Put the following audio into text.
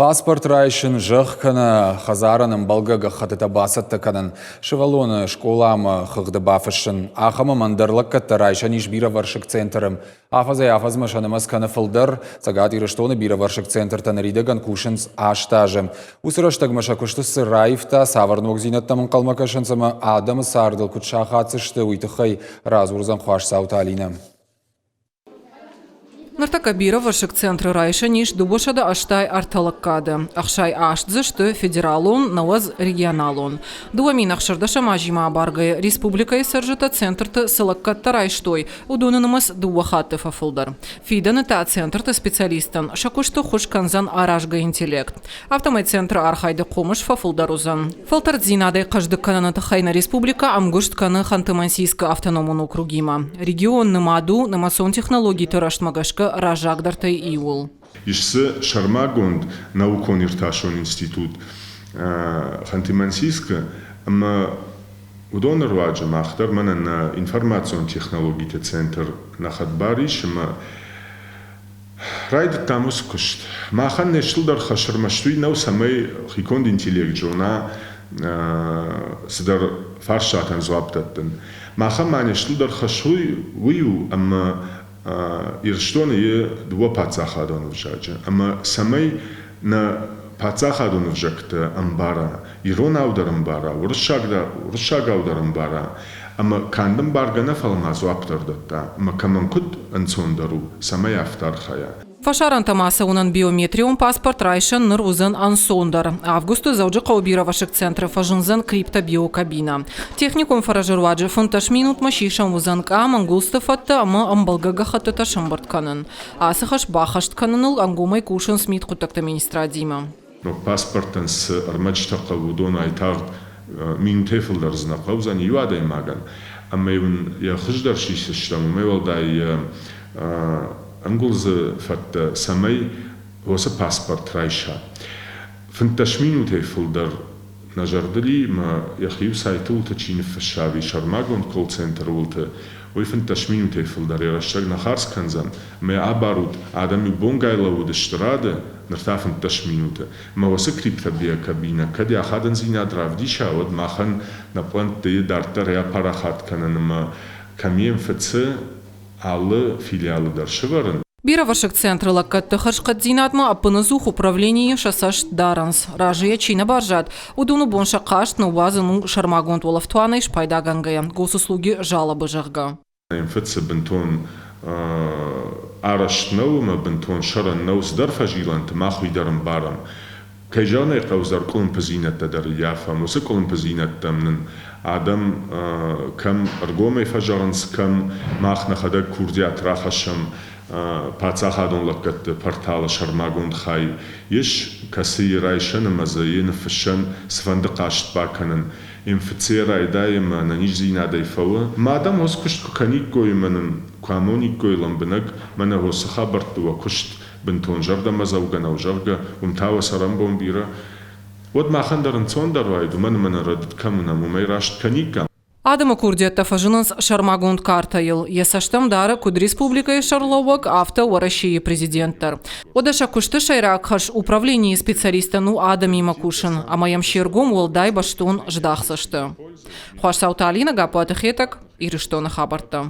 Паспорт райсын, зӕхх кӕнӕ хӕдзарӕн ӕмбӕлгӕ гӕххӕттытӕ бацӕттӕ кӕнын, сывӕллоны скъоламӕ хыгъды бафыссын, ахӕм ӕмӕ ӕндӕр лӕггӕдтӕ райсӕн ис бирӕвӕрсыг центры. Афӕдзӕй-афӕдзмӕ сӕ нымӕц кӕны фылдӕр. Цӕгат Ирыстоны бирӕвӕрсыг центртӕ ныридӕгӕн кусынц 8 азы. Уыцы рӕстӕгмӕ сӕ куысты цы раивта, цавӕр ногдзинӕдтӕм ӕнхъӕлмӕ кӕсынц ӕмӕ адӕмы цардыл куыд сахаддзысты, уый тыххӕй радзурдзӕн Хуасдзауты Алинӕ. Ныртӕккӕ бирӕвӕрсыг центры райсӕн ис 283 лӕггады. 68 дзы сты федералон, 90 регионалон. 2016 азимӕ абаргӕйӕ республикӕйы цӕрджытӕ центрты цы лӕггӕдтӕ райстой, уыдоны нымӕц дыууӕ хатты фӕфылдӕр. Фидӕны та центрты специалисттӕн сӕ куысты ххуыс кӕндзӕн аразгӕ интеллект. Афтӕмӕй центры архайды хъомыс фӕфылдӕр уыдзӕн. Фӕлтӕрддзинадӕй хъӕздыг кӕныны тыххӕй нӕ республикӕ ӕмгуыст кӕны Ханты-Мансийскы автономон округимӕ. Регион нымад у нымӕцон технологиты рӕзтмӕ гӕсгӕ раззагдӕртӕй иуыл. Ис дзы сӕрмагонд наукон-иртасӕн институт Ханты-Мансийскы ӕмӕ уыдоны руаджы мах дӕр мӕнӕ нӕ информацион технологиты центр нӕ хӕдбар ис ӕмӕ Райдыдтам уыцы куыст. Махӕн не стылдӕр хӕс ӕрмӕст уый нӕу, цӕмӕй хиконд интеллект зона цыдӕр фарстатӕн дзуапп дӕттын. Махӕн ма не стылдӕр хӕс уый у, ӕмӕ Ирыстоны и дыууӕ паддзахадон ӕвзаджы, ӕмӕ цӕмӕй нӕ паддзахадон ӕвзӕгтӕ ӕмбара, иронау дӕр ӕмбара, уырыссагау дӕр ӕмбара, ӕмӕ канд ӕмбаргӕ нӕ, фӕлӕ ма дзуапп дӕр дӕтта, ӕмӕ кӕмӕн куыд ӕнцондӕр у, цӕмӕй афтӕ архайа. Фӕсарӕнтӕм ацӕуынӕн биометрион паспорт райсӕн ныр уыдзӕн ӕнцондӕр. Августы Дзӕуджыхъӕуы бирӕвӕрсыг центры фӕзындзӕн криптобиокабинӕ. Техникон фӕрӕзы руаджы 15 минутмӕ сисӕн уыдзӕн къам, ӕнгуылдзты фӕдтӕ ӕмӕ ӕмбӕлгӕ гӕххӕттытӕ сӕмбырд кӕнын. Ацы хӕс баххӕст кӕныныл ӕнгомӕй кусынц мидхъуыддӕгты министрадимӕ. Ног паспорттӕн цы ӕрмӕджытӕ хъӕуы, уыдон айтагъд минутӕй фылдӕр дзы нӕ хъӕудзӕн иу адӕймагӕн. Ӕмӕ-иу ын йӕ хуыздӕр сисдзыстӕм, уымӕй уӕлдай йӕ ӕнгуылдзы фӕдтӕ, цӕмӕй уыцы паспорт райса. 15 минутӕй фылдӕр нӕ зӕрдыл и, мӕ йӕхи-иу сайты уылты чи ныффысса ӕви сӕрмагонд колл-центры уылты, уый 15 минутӕй фылдӕр йӕ рӕстӕг нӕ хардз кӕндзӕн, ӕмӕ йӕ абарут, адӕм-иу бонгай лӕууыдысты рады, ныр та 15 минуты. Ӕмӕ уыцы криптобиокабинӕ кӕд йӕ ахадындзинад равдиса, уӕд махӕн нӕ пълӕнтты дарддӕр йӕ апарахат кӕнын ӕмӕ кӕм йе мфыцы, алы филиалы дӕр сывӕрын. Бирӕвӕрсыг центры лӕггӕдты хӕрзхъӕддзинадмӕ ӕппынӕдзух управленийы сӕ цӕст дарынц. Разыйӕ чи нӕ баззад, уыдоны бон сӕ хъаст ныууадзын у сӕрмагонд уӕлӕфтуанӕй спайдагӕнгӕйӕ, госуслуги жалобы, зӕгъгӕ. Фыцы бынтон арӕзт нӕу ӕмӕ бынтон сӕрӕн нӕу цыдӕр фӕзилӕнты, мах уый дӕр ӕмбарӕм. Кӕй зӕгъын ӕй хъӕуы, ӕвзӕр къуылымпыдзинӕдтӕ дӕр ӕййафӕм. Уыцы къуылымпыдзинӕдтӕм нын адӕм кӕм ӕргомӕй фӕзӕгъынц, кӕм мах нӕхӕдӕг курдиат рахӕссӕм паддзахадон лӕггӕдты порталы сӕрмагонд хай ис, кӕцыйы райсӕн ӕмӕ дзы йе ныффыссӕн цыфӕнды хъаст бакӕнын. МФЦ-йӕ райдайы ӕмӕ ӕнӕниздзинадӕй фӕуы. Мадӕм уыцы куыст куы кӕниккой ӕмӕ нын куы амониккой лӕмбынӕг, мӕнӕ уыцы хабӕртты уӕ куыст бынтон зӕрдӕмӕдзӕугӕ нӕу, зӕгъгӕ, уым та уӕ цӕрӕнбон бирӕ, уӕд махӕн дӕр ӕнцондӕр уаид, уымӕн ӕмӕ нӕ рӕдыд кӕм уынӕм, уымӕй раст кӕниккам. Адӕмы курдиӕттӕ фӕзынынц сӕрмагонд картӕйыл. Йӕ цӕстӕм дары куыд республикӕйы сӕргълӕууӕг, афтӕ Уӕрӕсейы президент дӕр. Уӕдӕ сӕ куысты сӕйраг хӕс управленийы специалисттӕн у адӕмимӕ кусын, ӕмӕ йӕм се ргом уӕлдай бӕстон здахдзысты. Хуасдзауты Алинӕ, Гаппуаты Хетӕг, Ирыстоны хабӕрттӕ.